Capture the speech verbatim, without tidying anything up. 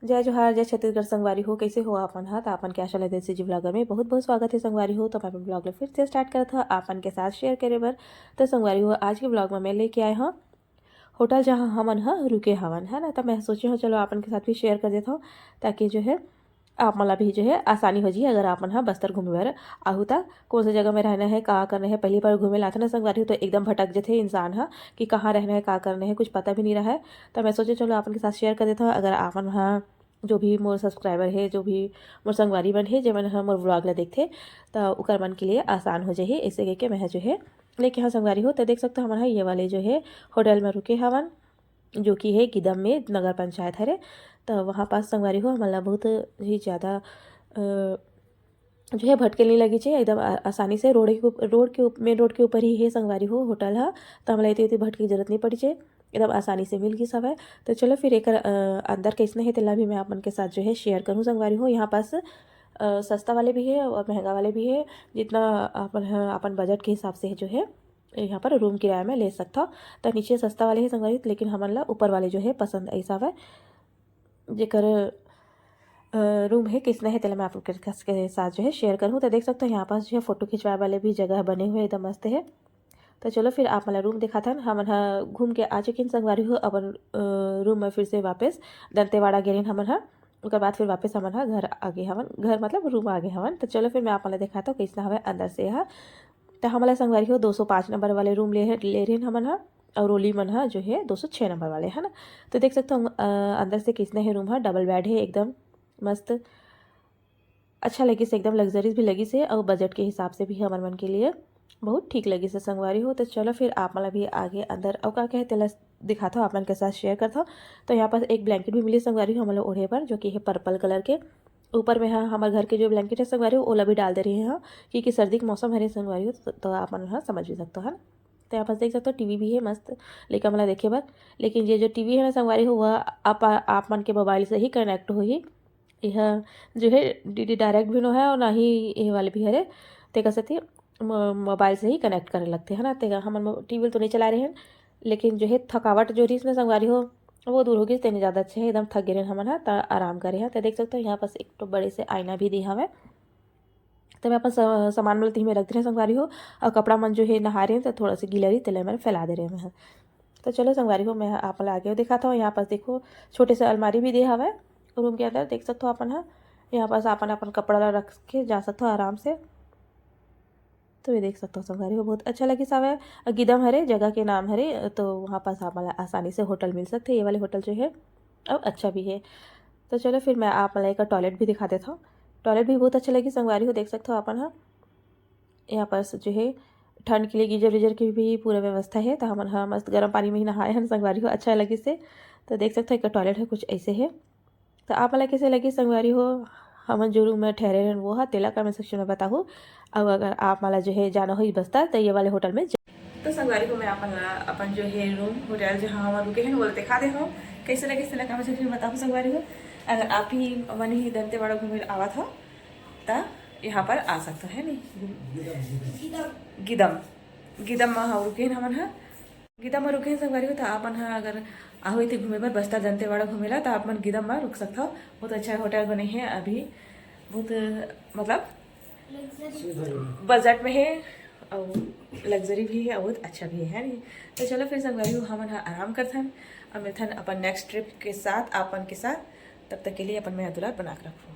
जय जोहार, जय छत्तीसगढ़ संगवारी हो। कैसे हो आप मन ह? त आप मन के आशा ल देसी जी vlogger में बहुत बहुत स्वागत है संगवारी हो। तो मैं अपन vlog ल फिर से start करत ह आप मन के साथ share करे बर। तो संगवारी हो, आज के vlog में मैं लेके आए हव होटल, जहाँ हमन ह रुके हवन, है ना। तो मैं सोचे हव चलो आप मन के साथ भी share कर देत हव, ताकि जो है आप मन ला भी जो है आसानी हो जी, अगर आप मन ह बस्तर घूमे बर आहू त कौन से जगह में रहना है, का करना है। पहली बार घूमे ला आथे ना संगवारी हो, तो एकदम भटक जथे इंसान ह कि कहाँ रहना है, का करना है, कुछ पता भी नहीं रहे। तो मैं सोचे चलो आप मन के साथ share कर देत हव। अगर आप मन ह जो भी मोर subscriber है, जो भी मोर संगवारी मन है, जेमन ह मोर vlog ला देखथे, त ओकर मन के लिए आसान हो जाही। ऐसे करके मैं ह जो है लेके हव संगवारी हो। तो देख सकते हो हमन ह ये वाले जो है होटल में रुके हवन, जो कि है गिदम में नगर पंचायत हरे। तो वहाँ पास संगवारी हो हमन ला बहुत ही ज़्यादा अ, जो है भटके नहीं लगी छे, एकदम आ-, आसानी से रोड के उप-, रोड के उप-, main road के ऊपर ही है संगवारी हो होटल ह। तो हमला इतनी इतनी भटके की जरूरत नहीं पड़ी छे, एकदम आसानी से मिल गिस हवय। तो चलो फिर एकर अ, अंदर कैसने है तेला भी मैं आप मन के साथ जो है share करूँ संगवारी हो। यहाँ पास अ, सस्ता वाले भी है और महंगा वाले भी है, जितना अपन ह अपन बजट के हिसाब से जो है यहाँ पर रूम किराया में ले सकथव। तो नीचे सस्ता वाले है संगवारी, लेकिन हमन ला ऊपर वाले जो है पसंद ऐसा हवय, जेकर अ, रूम है किसने है तेला मैं आप लोग के साथ जो है share करूँ। तो देख सकते हो यहाँ पास जो है फोटो खिंचवाए वाले भी जगह बने हुए एकदम मस्त है। तो चलो फिर आप मन ला रूम दिखाथन। हमन ह घूम के आ चुकिन संगवारी हो अपन अ, रूम में फिर से वापस दंतेवाड़ा गे रहेन हमन ह। ओकर बाद फिर वापस हमन ह घर आ गे हवन, घर मतलब रूम आ गे हवन। तो चलो फिर मैं आप मन ला दिखाता हूँ कैसना हवय अंदर से ह। तो हमन ला संगवारी हो दो सौ पाँच नंबर वाले रूम ले ले रहेन हमन ह, और ओली मन ह जो है दो सौ छः नंबर वाले, है ना। तो देख सकते हो हम, अ, अंदर से कैसना है रूम ह, डबल बेड है एकदम मस्त, अच्छा लगिस, एकदम लग्जरीज भी लगिस है और बजट के हिसाब से भी हमर मन के लिए बहुत ठीक लगिस है संगवारी हो। तो चलो फिर आप मन ला भी आगे अंदर अउ का कहे तेला दिखाथव, आप मन के साथ share करथव। तो यहाँ पास एक ब्लैंकेट भी मिली संगवारी हो हमन ला ओढ़े बर, जो कि है पर्पल कलर के। ऊपर में ह हमर घर के जो ब्लैंकेट है संगवारी हो ओला भी डाल दे रहे हैं, क्योंकि सर्दी के मौसम हरे संगवारी हो, तो, तो आप मन ह समझ भी सकते हो, है ना। तो यहाँ पास देख सकते हो टीवी भी है मस्त लइका मन ला देखे बर, लेकिन ये जो टीवी है ना संगवारी हो वह आप, आप मन के मोबाइल से ही कनेक्ट होही। यह जो है डीडी डायरेक्ट भी नो है और ना ही ये वाले भी हरे, तेकर सेती म-, मोबाइल से ही कनेक्ट करे लगथे, है ना। तेकर हमन मो-, टीवी तो नहीं चला रहे हैं, लेकिन जो है थकावट जो रहिस ना संगवारी हो वो दूर हो गई, तेने ज़्यादा अच्छे है, एकदम थक गे रहेन हमन ह, त आराम करे हैं। तो देख सकते हो यहाँ पास एक तो बड़े से आईना भी दे हवे, तो मैं अपन स-, सामान मन ल तिही में रख दे रहे संगवारी हो, और कपड़ा मन जो है नहा रहे हैं तो थोड़ा सा गीला रही तेला मैं फैला दे रहे हैं। तो चलो संगवारी हो, मैं आप मन ला आगे दिखाता हूँ। यहाँ पास देखो छोटे से अलमारी भी दे हवे रूम के अंदर, देख सकते हो अपन ह, यहाँ पास अपन अपन कपड़ा ला रख के जा सकते हो आराम से। तो ये देख सकते हो संगवारी हो बहुत अच्छा लगिस हवय। गिदम हरे जगह के नाम हरे, तो वहाँ पास आप मन ला आसानी से होटल मिल सकथे। ये वाले होटल जो है अब अच्छा भी है। तो चलो फिर मैं आप मन ला एक टॉयलेट भी दिखा देता हूँ। टॉयलेट भी बहुत अच्छा लगिस संगवारी हो, देख सकते हो अपन ह। यहाँ पर जो है ठंड के लिए गीजर वीजर की भी पूरा व्यवस्था है, तो हमन ह मस्त गर्म पानी में ही नहाए हन संगवारी हो, अच्छा लगिस हे। तो देख सकते हो एक टॉयलेट है कुछ ऐसे है। तो आप मन ला कैसे लगिस संगवारी हो, हमन जो रूम में ठहरे रहन वो ह, तेला कमेंट सेक्शन में बताहू। अउ अगर आप मन ला जो है जाना होही बस्तर, तो ये वाले होटल में जा-, तो संगवारी हो मैं आप मन ला अपन जो है रूम होटल जहाँ हमन रुके हैं वो दिखा दे हूँ। कैसे लगिस तेला कमेंट सेक्शन में बताहू संगवारी हो। अगर आप ही मन ही दंतेवाड़ा घूमे आवत हो त यहाँ पर आ सकते हो, है नहीं। गिदम, गिदम में हाँ रुके हैं हमन ह। गिदम में रुके हैं संगवारी हो, तो आप मन ह अगर आहू इथे घूमे बर बस्तर दंतेवाड़ा घूमे ला, तो आप मन गिदम में रुक सकथव। बहुत अच्छा होटल बने हैं अभी, बहुत मतलब बजट में है और लग्जरी भी है और बहुत अच्छा भी है, है नहीं। तो चलो फिर संगवारी हो, हमन ह आराम करथन और मिलथन अपन नेक्स्ट ट्रिप के साथ, आप मन के साथ। तब तक के लिए अपन में दुलार बना के रखो।